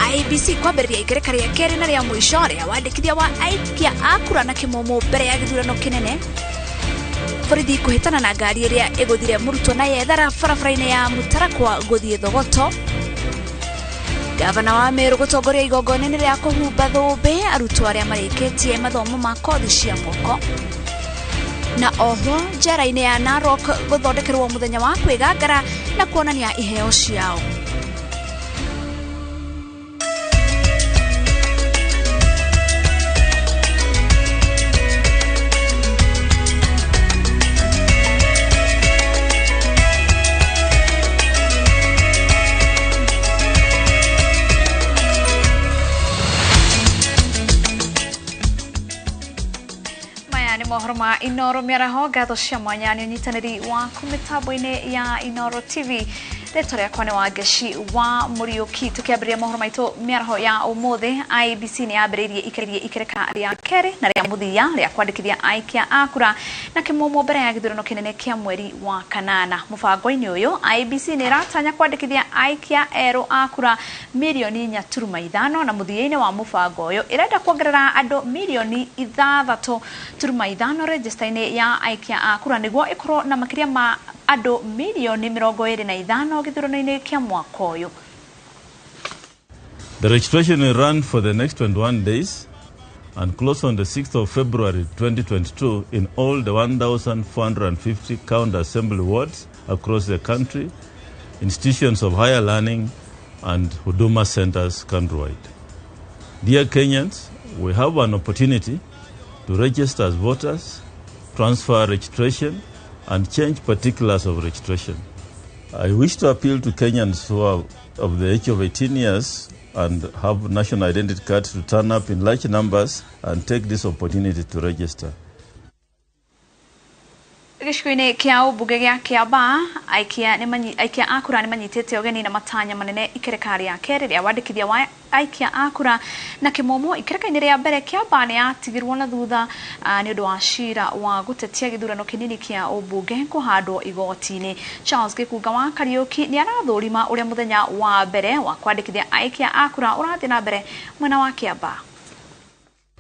IEBC kwambĩrĩria ikereka rĩa kerĩ na rĩa mũico rĩa wandĩkithia wa aikia a kura na kĩmũmũ mbere ya gĩthurano kĩnene. Borithi kũhĩtana na ngari ĩrĩa ĩgũthire mũrutwo na yethara barabara-inĩ ya Mũtarakwa gũthiĩ Thogoto. Gavana wa Meru gũtongoria igongona-inĩ rĩa kũhumba thũmbĩ arutwo arĩa marĩkĩtie mathomo ma kothi cia moko. Na oho njera-inĩ ya Narok gũthondekerwo mũthenya wa kwĩgangara na kuonania iheo ciao. Maya nĩ mohoro ma Inoro mĩaraho. Ngatho cia mwanya nĩ ũnyitanĩri waku mĩtambo-inĩ ya Inoro TV. Rĩtwa rĩakwa nĩ Wangeci wa Mũriũki. Tũkĩambĩrĩria mohoro maitũ mĩaraho ya ũmũthĩ, IEBC nĩ yambĩrĩirie ikereka rĩa kerĩ na rĩa mũthia rĩa kwandĩkithia aikia a kura na kĩmũmũ mbere ya gĩthurano kĩnene kĩa mweri wa kanana. Mũbango-inĩ ũyũ, IEBC nĩ ĩratanya kwandĩkithia aikia erũ a kura mirioni 4.5, na mũthia-inĩ wa mũbango ũyũ ĩrenda kuongerera andũ mirioni 6.5 rejista-inĩ ya aikia a kura nĩguo ĩkorwo na makĩria ma andũ mirioni 25 gĩthurano-inĩ kĩa mwaka ũyũ. The registration will run for the next 21 days and close on the 6th of February 2022 in all the 1,450 county assembly wards across the country, institutions of higher learning, and Huduma centers countrywide. Dear Kenyans, we have an opportunity to register as voters, transfer registration, and change particulars of registration. I wish to appeal to Kenyans who are of the age of 18 years and have national identity cards to turn up in large numbers and take this opportunity to register. Gĩcigo-inĩ kĩa ũmbunge gĩa Kĩambaa, aikia a kura nĩ manyitĩte ũgeni na matanya manene ikereka rĩa kerĩ rĩa wandĩkithia wa aikia a kura na kĩmũmũ. Ikereka-inĩ rĩa mbere, Kĩambaa nĩ yatigirwo na thutha nĩ ũndũ wa cira wa gũtetia gĩthurano kĩnini kĩa ũmbunge kũhandwo igoti-inĩ. Charles Gĩkunga wa Kariũki nĩ arathũrima ũrĩa mũthenya wa mbere wa kwandĩkithia aikia a kura ũrathiĩ na mbere mwena wa Kĩambaa.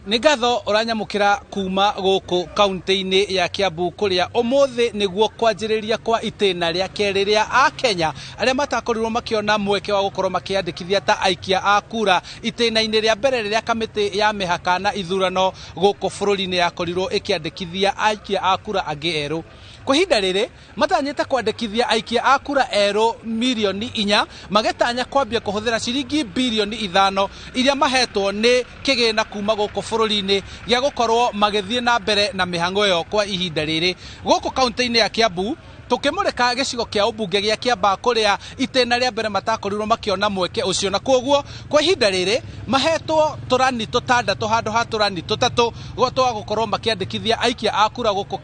Nĩ ngatho ũranyamũkĩra kuma gũkũ kaunti-inĩ ya Kiambu, kũrĩa ũmũthĩ nĩguo kwanjĩrĩria kwa itĩna rĩa kerĩ rĩa Akenya arĩa matakorirwo makĩona mweke wa gũkorwo makĩandĩkithia ta aikia a kura itĩna-inĩ rĩa mbere rĩrĩa kamĩtĩ ya mĩhaka na ithurano gũkũ bũrũri-inĩ yakorirwo ĩkĩandĩkithia aikia a kura angĩ erũ. Kwa ihinda rĩrĩ matanyĩte kwandĩkithia aikia a kura erũ mirioni 4, magĩtanya kwambia kũhũthĩra ciringi birioni 5 iria mahetwo nĩ kĩgĩna kuma gũkũ bũrũri-inĩ gĩa gũkorwo magĩthiĩ na mbere na mĩhang'o ĩyo. Kwa ihinda rĩrĩ gũkũ kaunti-inĩ ya Kiambu, tũkĩmũrĩka gĩcigo kĩa ũmbunge gĩa Kĩambaa, kũrĩa itĩna rĩa mbere matakorirwo makĩona mweke ũcio, na koguo kwa ihinda rĩrĩ mahetwo tũrani tũtandatũ handũ ha tũrani tũtatũ twa gũkorwo makĩandĩkithia aikia a kura gũkũ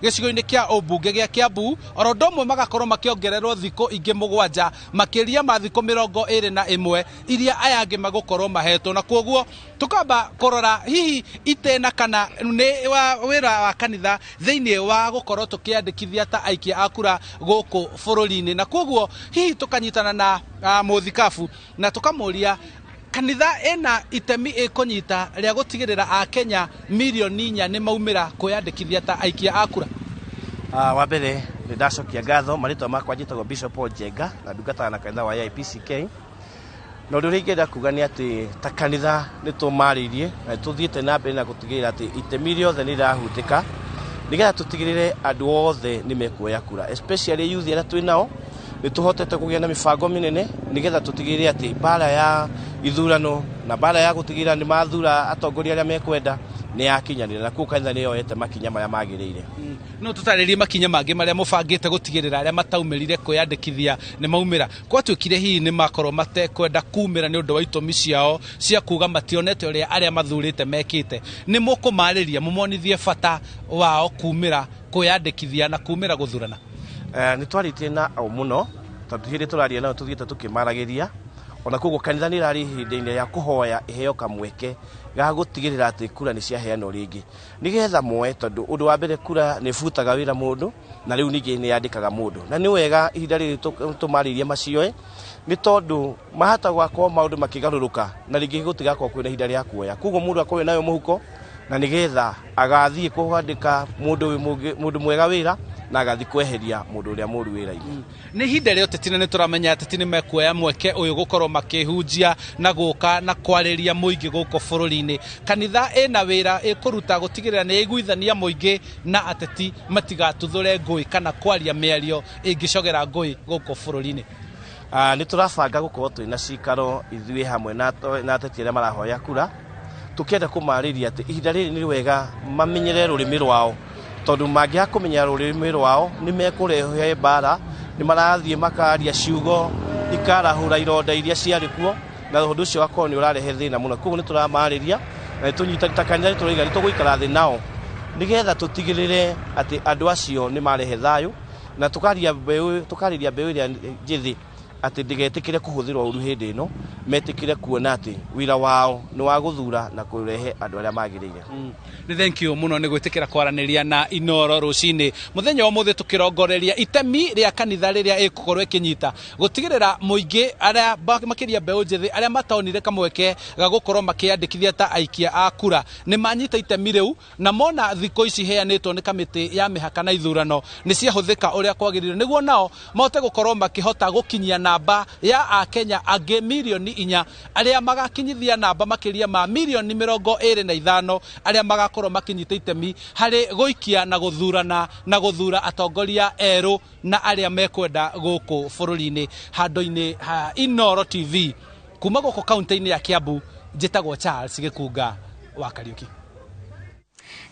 gĩcigo-inĩ kĩa ũmbunge gĩa Kiambu, oro ũndũ ũmwe magakorwo makĩongererwo thikũ ingĩ 7 makĩria ma thikũ 21 iria aya angĩ magũkorwo mahetwo. Na koguo tukamba kũrora hihi itĩna kana nĩ wa wĩra wa kanitha thĩinĩ wa gũkorwo tũkĩandĩkithia ta aikia a kura gũkũ bũrũri-inĩ, na koguo hihi tũkanyitana na mũthikabu na tũkamũria kanitha ĩna itemi ĩkũnyita rĩa gũtigĩrĩra Akenya mirioni 4 nĩ maumĩra kwĩyandĩkithia ta aikia a kura. Wa mbere nĩ ndacokia ngatho. Marĩtwa makwa njĩtagwo Bishop Paul Njenga na ndungataga na kanitha wa AIPCK. Na ũndũ ũrĩa ingĩenda kuga nĩ atĩ ta kanitha nĩ tũmarĩirie na nĩ tũthiĩte na mbere na gũtigĩrĩra atĩ itemi rĩothe nĩ rĩrahutĩka nĩgetha tũtigĩrĩre andũ othe nĩ mekuoya kura, especially youth arĩa twĩ nao. Nĩ tũhotete kũgĩa na mĩbango mĩnene nĩgetha tũtigĩrĩre atĩ mbara ya ithurano na mbara ya gũtigĩrĩra nĩ mathura atongoria arĩa mekwenda nĩ yakinyanĩra, na kuo kanitha nĩ yoete makinya marĩa magĩrĩire. No tũtarĩrie makinya mangĩ marĩa mũbangĩte gũtigĩrĩra arĩa mataumĩrire kwĩyandĩkithia nĩ maumĩra? Gwatuĩkire hihi nĩ makorwo matekwenda kumĩra nĩ ũndũ wa itũmi ciao cia kuga mationete ũrĩa arĩa mathurĩte mekĩte, nĩ mũkũmarĩria mũmonithie bata wao kumĩra kwĩyandĩkithia na kumĩra gũthurana? Nĩ twarĩtie na o mũno, tondũ hĩndĩ tũraria nao tũthiĩte tũkĩmaragĩria. Ona koguo kanitha nĩ ĩrarĩ ihinda-inĩ rĩa kũhoya ĩheo kamweke ga gũtigĩrĩra atĩ kura nĩ ciaheanwo rĩngĩ nĩgetha moe, tondũ ũndũ wa mbere kura nĩ ĩbutaga wĩra mũndũ na rĩu ningĩ nĩ yandĩkaga mũndũ, na nĩ wega ihinda rĩrĩ tũmarĩirie macioe nĩ tondũ mahota gwakorwo maũndũ makĩgarũrũka na rĩngĩ gũtigakorwo kwĩna ihinda rĩa kuoya. Koguo mũndũ akorwo nayo mũhuko na nĩgetha agathiĩ kwandĩka mũndũ mwega wĩra na agathiĩ kweheria mũndũ ũrĩa mũru wĩra-inĩ. Nĩ ihinda rĩa ũteti na nĩ tũramenya ateti nĩ mekuoya mweke ũyũ gũkorwo makĩhunjia na gũka na kwarĩria mũingĩ gũkũ bũrũri-inĩ. Kanitha ĩna wĩra ĩkũruta gũtigĩrĩra nĩ yaiguithania mũingĩ na ateti matigatuthũre ngũĩ kana kwaria mĩario ĩngĩcogera ngũĩ gũkũ bũrũri-inĩ. Nĩ tũrabanga gũkorwo twĩna cikaro ithuĩ hamwe na ateti arĩa marahoya kura, tũkĩenda kũmarĩria atĩ ihinda rĩrĩ nĩ wega mamenyere rũrĩmĩ rwao, tondũ mangĩaga kũmenya rũrĩmĩ rwao nĩ mekũrehe mbara, nĩ marathiĩ makaria ciugo ikarahũra ironda iria ciarĩ kuo, na ũndũ ũcio ũgakorwo nĩ ũrarehe thĩna mũno. Koguo nĩ tũramarĩria na nĩ ta kanitha nĩ tũrauga nĩ tũgũikara thĩ nao nĩgetha tũtigĩrĩre atĩ andũ acio nĩ marehe thayũ, na tũkarĩria mbeũ ĩrĩa njĩthĩ atĩ ndĩgetĩkĩre kũhũthĩrwo ũru hĩndĩ ĩno, metĩkĩre kuona atĩ wĩra wao nĩ wa gũthura na kũrehe andũ arĩa magĩrĩire. Nĩ thank you mũno nĩ gwĩtĩkĩra kwaranĩria na Inooro rũcinĩ mũthenya wa ũmũthĩ, tũkĩrongoreria itemi rĩa kanitha rĩrĩa ĩgũkorwo ĩkĩnyita gũtigĩrĩra mũingĩ arĩa makĩria mbeũ njĩthĩ arĩa matonire kamweke ga gũkorwo makĩandĩkithia ta aikia a kura nĩ manyita itemi rĩu, na mona thikũ ici heanĩtwo nĩ kamĩtĩ ya mĩhaka na ithurano nĩ ciahũthĩka ũrĩa kwagĩrĩire, nĩguo nao mahote gũkorwo makĩhota gũkinyia namba ya akenya angĩ 4 milioni arĩa magakinyithia namba makĩria ma 25 milioni arĩa magakorwo makinyita itemi harĩ gũikia na gũthurana na gũthura atongoria erũ na arĩa mekwenda gũkũ bũrũri-inĩ. Handũ-inĩ ha Inooro TV kuma gũkũ kaunti-inĩ ya Kiambu, njĩtagwo Charles Gĩkunga wa Kariuki.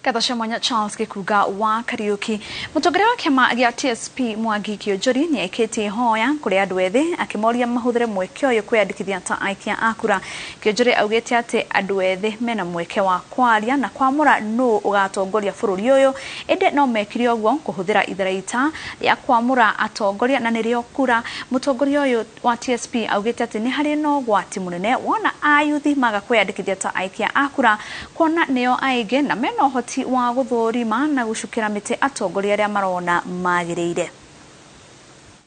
Ngatho cia mwanya Charles Gĩkunga wa Kariuki. Mũtongoria wa kĩama gĩa TSP Mwangi Kĩonjori nĩ ekĩtie ihoya kũrĩ andũ ethĩ akĩmoria mahũthĩre mweke ũyũ kwĩyandĩkithia ta aikia a kura. Kĩonjori augĩte atĩ andũ ethĩ mena mweke wa kwaria na kwamũra nũ ũgatongoria bũrũri ũyũ, ĩndĩ no mekire ũguo kũhũthĩra itharaita rĩa kwamũra atongoria na nĩrĩo kura. Mũtongoria ũyũ wa TSP augĩte atĩ nĩ harĩ na ũgwati mũnene wona ayuthi maga kwĩyandĩkithia ta aikia a kura, kuona nĩo aingĩ na mena ũhoti wa gũthũrima na gũcukĩra mĩtĩ atongoria arĩa marona magĩrĩire.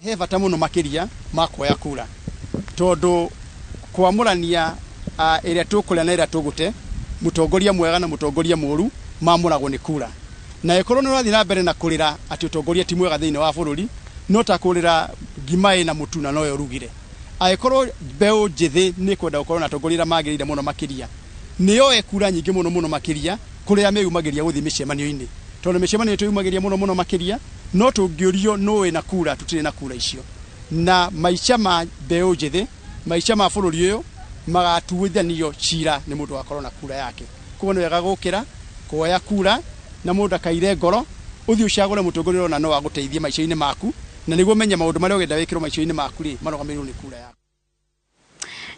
He bata mũno makĩria ma kuoya kura, tondũ kwamũrania ĩrĩa tũkũrĩa na ĩrĩa tũgũte, mũtongoria mwega na mũtongoria mũru mamũragwo nĩ kura. Na ĩkorwo nĩ ũrathiĩ na mbere na kũrĩra atĩ ũtongoria ti mwega thĩinĩ wa bũrũri, no ta kũrĩra ngima ĩna mũtu na noyo ũrugire. Angĩkorwo mbeũ njĩthĩ nĩ kwenda gũkorwo na atongoria arĩa magĩrĩire mũno makĩria, nĩyoe kura nyingĩ mũno mũno makĩria kũrĩa meyumagĩria gũthiĩ mĩcemanio-inĩ, tondũ mĩcemanio twĩyumagĩria mũno mũno makĩria, no tũngĩũrio nũ wĩna kura tũtirĩ na kura icio. Na maica ma mbeũ njĩthĩ, maica ma bũrũri ũyũ magatuithanio cira nĩ mũndũ agakorwo na kura yake. Koguo nĩ wega gũkĩra kuoya kura na mũndũ akaire ngoro ũthiĩ ũcagũre mũtongoria ũrona no agũteithie maica-inĩ maku, na nĩguo ũmenye maũndũ marĩa ũrenda wĩkĩrwo maica-inĩ maku rĩ marũgamĩrĩirwo nĩ kura yaku.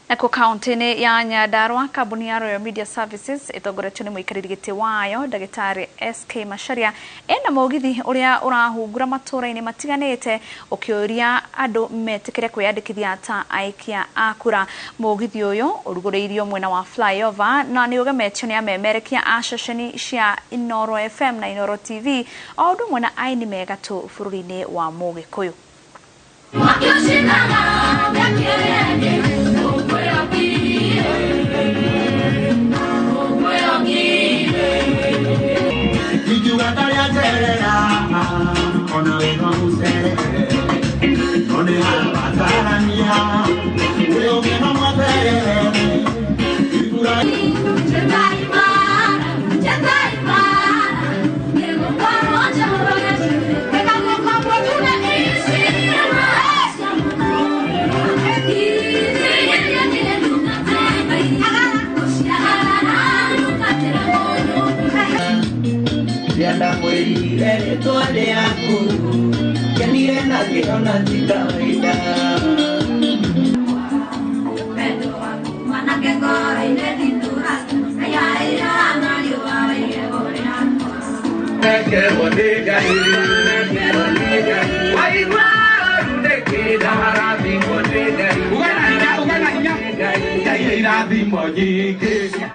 Nakuo kaunti-inĩ ya Nyandarua, kambuni ya Royal Media Services ĩtongoretio nĩ mũikarĩri gĩtĩ wayo ndagĩtarĩ SK Macharia ĩna mũgithi ũrĩa ũrahungura matũũra-inĩ matiganĩte ũkĩũria andũ metĩkĩre kwĩyandĩkithia ta aikia a kura. Mũgithi ũyũ ũrugũrĩirio mwena wa flyover na nĩ ũgemetio nĩ amemerekia a ceceni cia Inooro FM na Inooro TV o ũndũ ũmwe na aini me gatũ bũrũri-inĩ wa Mũgĩkũyũ. Mwaki ũcinaga mĩaki ĩrĩa ĩngĩ, ingiuga ndarĩa njerera ona wĩ no mũcerere no nĩ harabatarania wĩ ũngĩ no mweterere ibura. Ndamwĩrire rĩtwa rĩaku kenire na ngĩona ti kawaida. Wendo waku mwanake ngoro-inĩ thindũra aya na riũa waigego rĩakwa. Rekerwo nĩ Ngai, rekerwo nĩ Ngai, waigua ũru nĩkĩ ndaharathimwo nĩ Ngai. Uga na hinya, uga na hinya. Irathimo nyingĩ.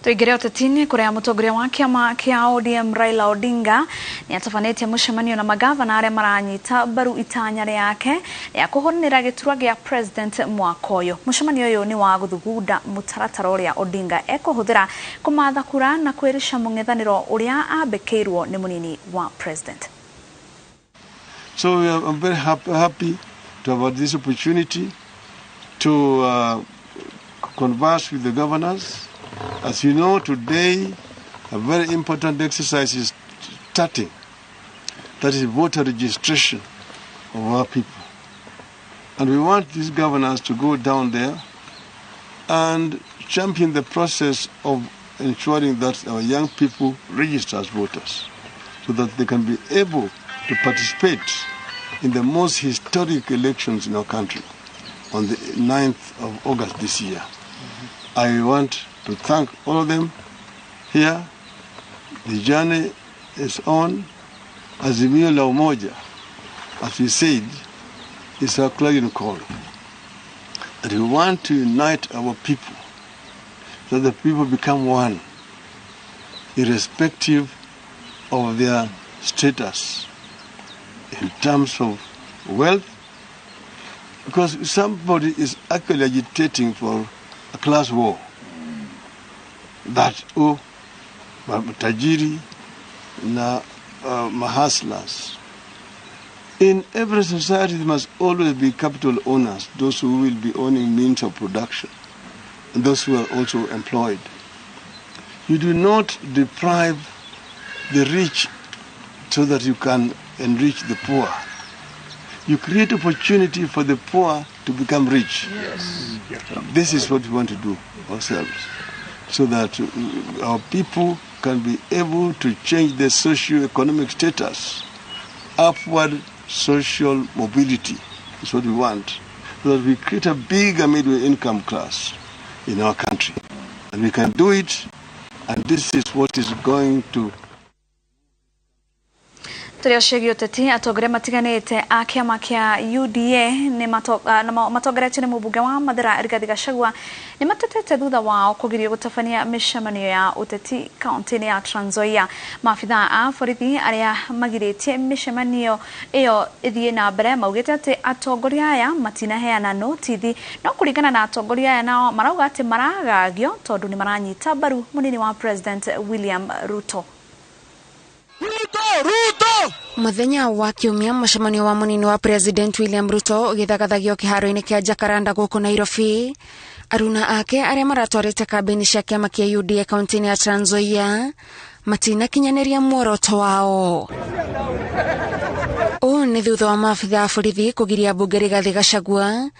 Tuingire ũteti-inĩ kũrĩa mũtongoria wa kĩama kĩa ODM Raila Odinga nĩ atabanĩtie mũcemanio na magavana arĩa maranyita mbaru itanya rĩake rĩa kũhũranĩra gĩturwa gĩa president mwaka ũyũ. Mũcemanio ũyũ nĩ wa gũthugunda mũtaratara ũrĩa Odinga ekũhũthĩra kũmatha kura na kwĩrĩca mũng'ethanĩro ũrĩa ambĩkĩirwo nĩ mũnini wa president. So I'm very happy to have had this opportunity to converse with the governors. As you know, today a very important exercise is starting. That is voter registration of our people. And we want these governors to go down there and champion the process of ensuring that our young people register as voters so that they can be able to participate in the most historic elections in our country on the 9th of August this year. I want to thank all of them here. The journey is on. Azimio la Umoja, as we said, is our clarion call. That we want to unite our people, so that the people become one, irrespective of their status in terms of wealth, because somebody is actually agitating for a class war. That, oh, matajiri na mahustlers. In every society, there must always be capital owners, those who will be owning means of production, and those who are also employed. You do not deprive the rich so that you can enrich the poor. You create opportunity for the poor to become rich. Yes. This is what we want to do ourselves, so that our people can be able to change their socio-economic status. Upward social mobility is what we want, so that we create a bigger middle income class in our country. And we can do it, and this is what is going to. Tũrĩ ciĩgiĩ ũteti atongoria matiganĩte a kĩama kĩa UDA nĩ matongoretio nĩ mũmbunge wa Mathĩra Rigathĩ Gachagua nĩ matetete thutha wao kũgirio gũtabania mĩcemanio ya ũteti kaunti-inĩ ya Trans Nzoia. Maabithaa a borithi arĩa magirĩtie mĩcemanio ĩyo ĩthiĩ na mbere maugĩte atĩ atongoria aya matinaheana notithi, no kũringana na atongoria aya nao marauga atĩ maragagio tondũ nĩ maranyita mbaru mũnini wa President William Ruto. Ruto! Muthenya wa kiumia mũcemanio wa mũnini wa President William Ruto ũgĩthagathagio kĩharo-inĩ kĩa Jacaranda gũkũ Nairobi. Aruna ake arĩa maratwarĩte kambĩini cia kĩama kĩa UDA kaunti-inĩ ya Trans Nzoia matinakinyanĩria muoroto wao. Ũũ nĩ thutha wa maabitha a borithi kũgiria mbunge Rigathĩ Gachagua,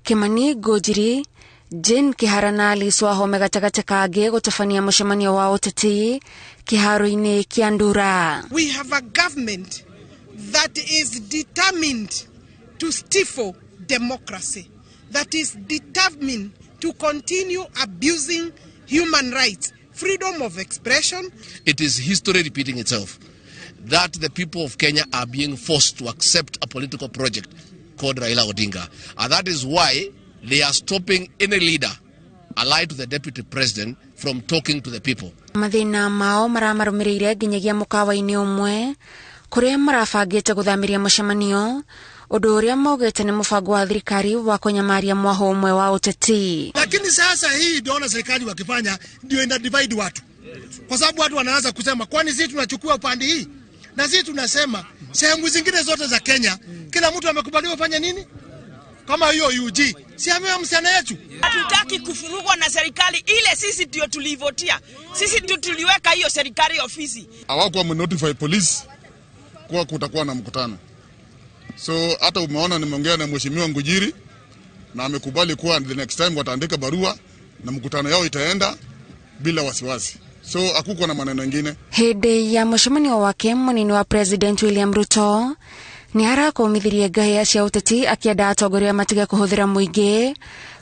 Kimani Ngunjiri, Jane Kihara na Alice Wahome gatagatĩ kangĩ gũtabania mũcemanio wa ũteti kĩharo-inĩ kĩa Ndura. We have a government that is determined to stifle democracy, that is determined to continue abusing human rights, freedom of expression. It is history repeating itself, that the people of Kenya are being forced to accept a political project called Raila Odinga. And that is why they are stopping any leader allied to the deputy president from talking to the people. Mathĩna mao maramarũmĩrĩire nginyagia mũkawa-inĩ ũmwe kũrĩa marabangĩte gũthamĩria mũcemanio, ũndũ ũrĩa maugĩte nĩ mũbango wa thirikari wa kũnyamaria mwaho ũmwe wa ũteti. Lakini sasa hii ndio serikali wakifanya ndio ina divide watu, kwa sababu watu wanaanza kusema kwani sisi tunachukua upande hii, na sisi tunasema sehemu zingine zote za Kenya kila mtu amekubaliwa kufanya nini? Kama hiyo UG, si amewa msichana yetu. Hatutaki kufurugwa na serikali ile, sisi ndio tulivotia. Sisi ndio tuliweka hiyo serikali ofisi. Hawakuwa notify police kwa kutakuwa na mkutano. So hata umeona nimeongea na Mheshimiwa Ngunjiri na amekubali kuwa the next time wataandika barua na mkutano yao itaenda bila wasiwasi. So hakukuwa na maneno mengine. Hĩndĩ ya mũcemanio wake mũnini wa President William Ruto nĩ arakũmithirie ngahĩha cia ũteti akĩenda atongoria matige kũhũthĩra mũingĩ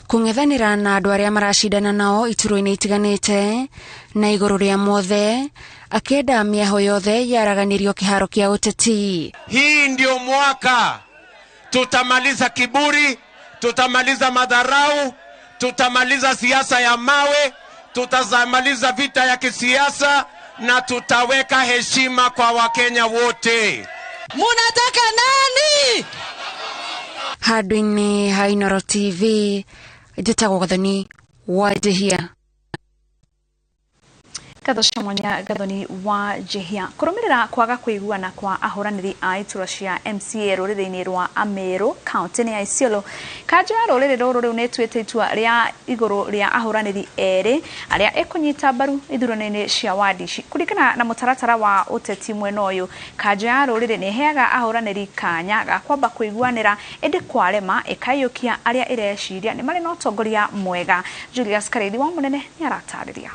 kũng'ethanĩra na andũ arĩa maracindana nao iturwa-inĩ itiganĩte na igũrũ rĩa mothe akĩenda mĩaho yothe yaraganĩrio kĩharo kĩa ũteti. Hii ndio mwaka tutamaliza kiburi, tutamaliza madharau, Tutamaliza siasa ya mawe, tutamaliza vita ya kisiasa na tutaweka heshima kwa Wakenya wote. Munataka nani? Handũ-inĩ ha Inooro TV njĩtagwo Gathoni wa Njihia. Ngatho cia mwanya Gathoni wa Njihia. Kũrũmĩrĩra kwaga kũiguana kwa ahũranĩri a iturwa cia MCA rũrĩrĩ-inĩ rwa Ameru kaunti-inĩ ya Isiolo, kanjũ ya rũrĩrĩ rũrũ rĩu nĩ ĩtuĩte itua rĩa igũrũ rĩa ahũranĩri erĩ arĩa ĩkũnyita mbaru ithurano-inĩ cia wadi ici. Kũringana na mũtaratara wa ũteti mwena ũyũ, kanjũ ya rũrĩrĩ nĩ ĩheaga ahũranĩri kanya ga kwamba kũiguanĩra, ĩndĩ kwarema ĩkaiyũkia arĩa ĩreciria nĩ marĩ na ũtongoria mwega. Julius Karĩithi wa Mũnene nĩ aratarĩria.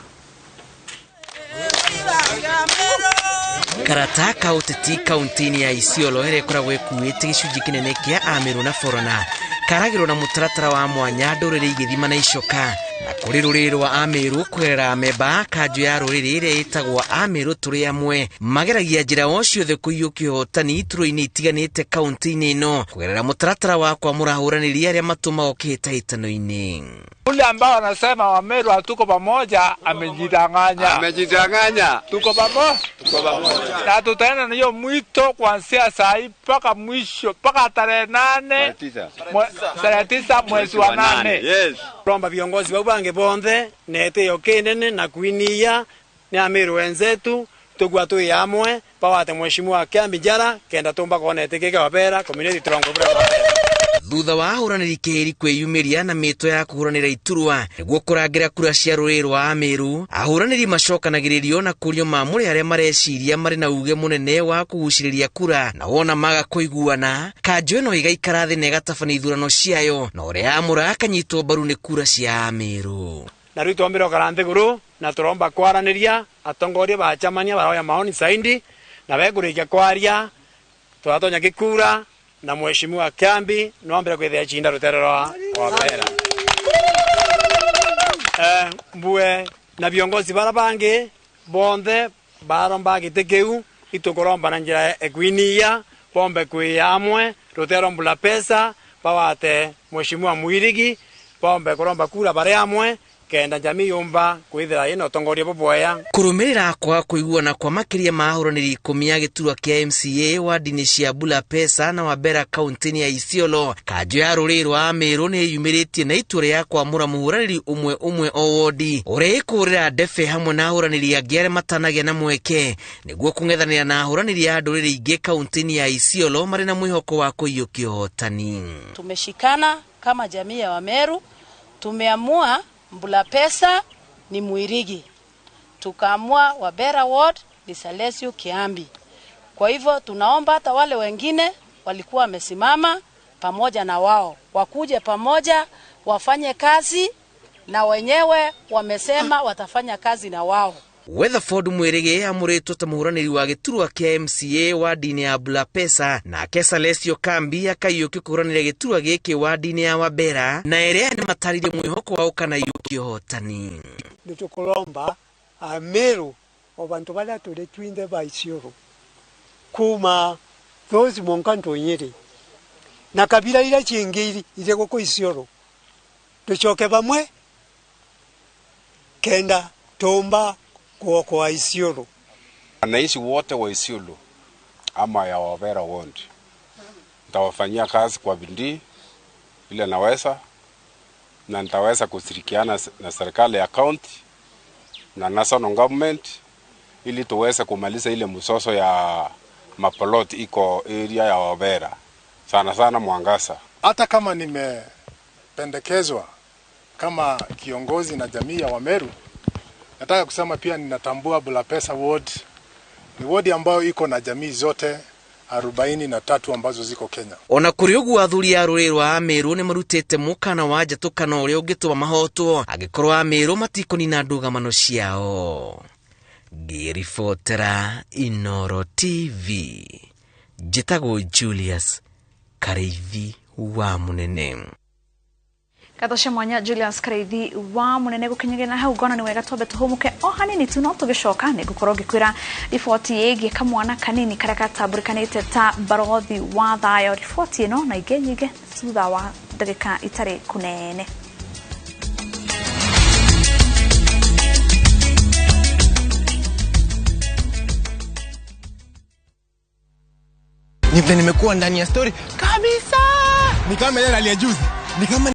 Karata ka ũteti kaunti-inĩ ya Isiolo ĩrĩa ĩkoragwo ĩkuĩte gĩcunjĩ kĩnene kĩa Ameru na Borana karagĩrwo na mũtaratara wa mwanya ndũrĩrĩ igĩthima na icoka, na kũrĩ rũrĩrĩ rwa Ameru kũgerera amemba kanjũ ya rũrĩrĩ ĩrĩa ĩtagwo Ameru tũrĩ amwe mageragia njĩra o ciothe kũiyũkia ũhotani iturwa-inĩ itiganĩte kaunti-inĩ ĩno kũgerera mũtaratara wa kwamũra ahũranĩri arĩa matũmagwo kĩhĩtahĩtano-inĩ. Ule ambao anasema Wameru hatuko pamoja amejidanganya. Amejidanganya. Tuko pamoja. Tuko pamoja. Na tutaenda na hiyo mwito kuanzia saa hii mpaka mwisho mpaka tarehe 8 tarehe 9 mwezi wa 8. Yes. Romba viongozi wa bange bonthe nete yokenene na kuinia ni Ameru wenzetu tugwa tu yamwe pawate mheshimiwa Kiambi Njara kenda tumba konete kike wabera community trongo. Thutha wa ahũranĩri kĩhĩri kwĩyumĩria na mĩto ya kũhũranĩra iturwa nĩguo kũrangĩra kura cia rũrĩrĩ rwa Ameru, ahũranĩri macokanagĩrĩrio na kũrio mamũre arĩa mareciria marĩ na uge mũnene wa kũgucĩrĩria kura, na wona maga kũiguana kanjũ ĩno ĩgaikara thĩ na ĩgatabania ithurano ciayo, na ũrĩa amũra akanyitwo mbaru nĩ kura cia Ameru. Na rĩu twambĩra ũkara nthiguru na tũromba kwaranĩria atongoria bacamania baroya maoni saindi na begũrĩkia kwaria tũratonya gĩkura na mheshimiwa Kiambi nwambira kwithia chinda rutere rwa Wabera. Mbue na viongozi bara bangi bonthe baromba gĩtĩ kĩu itukuromba na njira ekwinia bombe kwiyamwe rutero mbula pesa bawate mheshimiwa Mwirigi bombe kuromba kura bare amwe kenda jamii yumba kwithira ino tongoria bobwea. Kurumirira kwa kuiguana kwa makiria ma ahũranĩri 10 ya gĩturwa kĩa MCA wadi-inĩ cia Bula Pesa na Wabera kaunti-inĩ ya Isiolo, kanjũ ya rũrĩrĩ rwa Ameru nĩ yumĩrĩtie na itua rĩa kwamũra mũhũranĩri ũmwe ũmwe o wodi ũrĩa ĩkũhũrĩra ndebe hamwe na ahũranĩri angĩ arĩa matanagĩa na mweke nĩguo kũng'ethanĩra na ahũranĩri a ndũrĩrĩ ingĩ kaunti-inĩ ya Isiolo marĩ na mwĩhoko wa kũiyũkia ũhotani. Tumeshikana kama jamii ya Wameru, tumeamua Mbula Pesa ni Mwirigi, tukaamua Wabera Ward ni Salesio Kiambi. Kwa hivyo tunaomba hata wale wengine walikuwa wamesimama pamoja na wao wakuje pamoja wafanye kazi, na wenyewe wamesema watafanya kazi na wao. Weatherford Mwirigi amũrĩtwo ta mũhũranĩri wa gĩturwa kĩa MCA wadi-inĩ ya Bula Pesa, nake Salesio Kambi akaiyũkio kũhũranĩra gĩturwa gĩkĩ wadi-inĩ ya Wabera, na erĩa nĩmatarĩirie mwĩhoko wao kana iyũkia ũhotani. Nĩtũkũromba Ameru o bantu baria tũrĩ twinthe ba Isiolo kuma those monkanto nyeri na kabila ira cingĩ irĩ gũkũ Isiolo tũcoke bamwe kenda tumba kwa Isiolo. Wananchi wote wa Isiolo ama ya Wabera Ward nitawafanyia kazi kwa bidii ile naweza, na nitaweza kushirikiana na serikali ya county na national government ili tuweze kumaliza ile msoso ya mapolot iko area ya Wabera, sana sana Mwangasa. Hata kama nimependekezwa kama kiongozi na jamii ya Wameru, nataka kusema pia ninatambua Bula Pesa Ward ni ward ambayo iko na jamii zote 43 ambazo ziko Kenya. Ona kũrĩ ũguo athuri a rũrĩrĩ rwa Ameru nĩ marutĩte mũkana wa njatũkano ũrĩa ũngĩtũma mahotwo angĩkorwo Ameru matikũnina ndũgamano ciao. Ngĩribotera Inooro TV, njĩtagwo Julius Karĩithi wa Mũnene. Ngatho cia mwanya Julius Karĩithi wa Mũnene. Gũkinyagia na hau ngona nĩ wega twambe tũhũmũke o hanini tu, no tũgĩcoka nĩ ngũkorwo ngĩkwĩra riboti ĩgiĩ kamwana kanini karĩa gatambũrĩkanĩte ta barothi wa thayũ. Riboti ĩno na ingĩ nyingĩ thutha wa ndagĩka itarĩ kũnene. Ni vile nimekuwa ndani ya story kabisa. Ni kama ile ya juzi. Ni kama